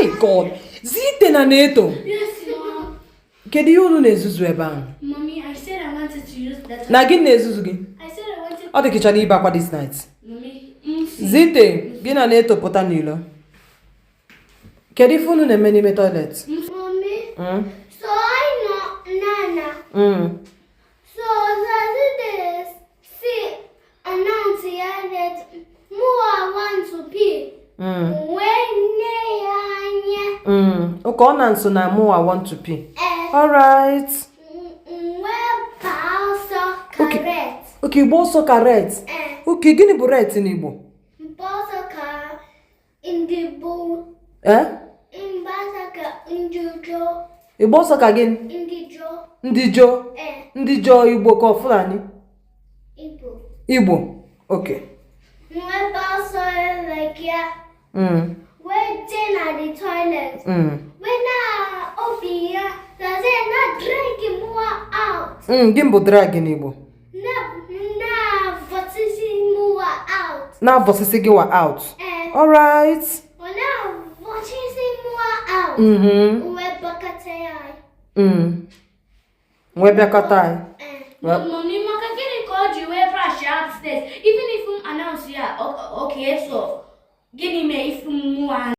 Hey God, Zite na Neto. Yes, Mom. Kedu ihe unu na-ezuzu ebe ahụ? Mommy, I said I wanted to use that. Na gị na-ezuzu gị? I said I wanted. Ọ dị ka ị chọrọ ibe akwa this night. Mommy, mm, Zite, gị na Neto pụta n'ilo. Kedu ife unu na-eme n'ime toilet? Mommy, Mm? so I know Nana. So this see announce ya that more want to pee. When ya anya. Okay, ọ na nso na mụwa want to pee. Eh, Alright. wee baa ọsọ Okay. correct. Okay, Igbo ọsọ ka ret. Eh, Okay, gịnị bụ ret n'Igbo? mba ọsọ ka ndị bụ Eh? mba ọsọ ka ndị jo. Igbo ọsọ ka gịnị? Ndị jo. Ndị jo. Eh, Ndị jo Igbo ka ọ Fulani? Igbo. Igbo. Okay. Wee baa ọsọ like ya. Wee jee na the toilet. When I open ya, does it not drag more out? Gịnị bụ drag n'Igbo? Na na votisi more out. Na-avọsịsị gị wa out. Eh, Alright. when I votisi more out. We bucket ya. Wee bịakọta anyị. Eh, Well, Mommy, maka gịnị ka o ji wee rush upstairs? Even if m announce ya, okay, so gịnị mee if mụ